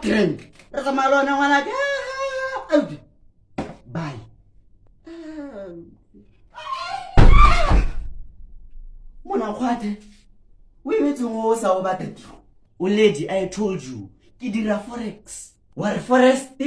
Uptrend re tsamaya le one ngwanake. Auti bye. Mona kgwathe o emetseng o sa o batla tiro. O lady, I told you ke dira forex. Wa re forest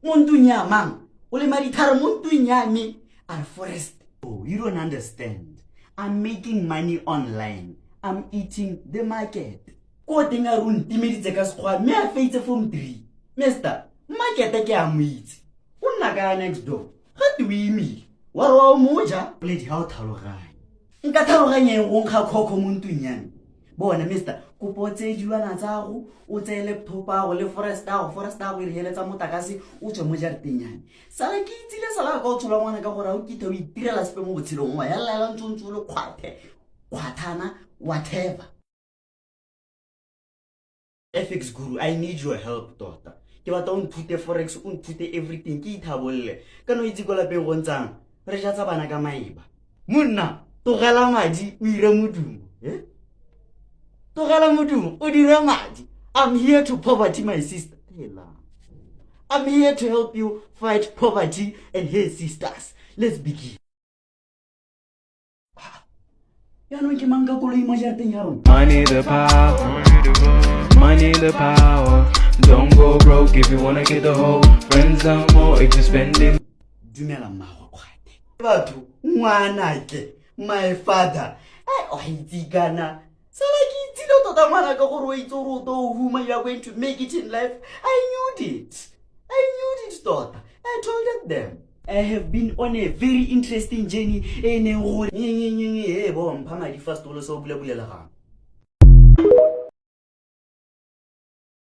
mo ntlong ya mang? O lema dithare mo ntlong ya me, a re forest. Oh, you don't understand, I'm making money online, I'm eating the market. Ko teng a re o ntimeditse ka sekgwa mme a feitse form 3. Mister market ke a mo itse, o nna ka next door, gate o imile wa re wa o moja. Lady, ga o tlhaloganye. Nka tlhaloganya eng go nkga khokho mo ntlong ya me? Bona mister, kopo o tseye dilwana tsago, o tseye laptop ago le forest ago, forest ago e re heletsa motakase, o tswe mo jarateng ya me. Sala ke itsile sala ka o tshola ngwana ka gore ga o kitha o itirela sepe mo botshelong, wa yalaela ntse o ntse o le kgwathe kgwathana whatever. FX Guru, I need your help tota. Ke batla o nthute forex, o nthute everything, ke ithabolle. Ka no itse ko lapeng go ntsang, re ja tsa bana ka maeba. Monna, tlogela madi o ire modumo. Eh? Tlogela modumo o dire madi. I'm here to poverty my sister. Hela. I'm here to help you fight poverty and her sisters. Let's begin. Yaanong ke mang ka koloi mo jarateng ya rona? Money the power, money the power. Don't go broke if you wanna get the whole. Friends are more if you spend it. Dumela mmago kgwate. Batho, ngwanake, my father. Ai, o itse kana. Sala ke itsile tota ngwana ka gore o itse gore o tlo huma, you are going to make it in life. I knew it. I knew it tota. I told them. I have been on a very interesting journey e neng gore nye nye nye nye e bo mpha madi fast o le se o bula bulela gang.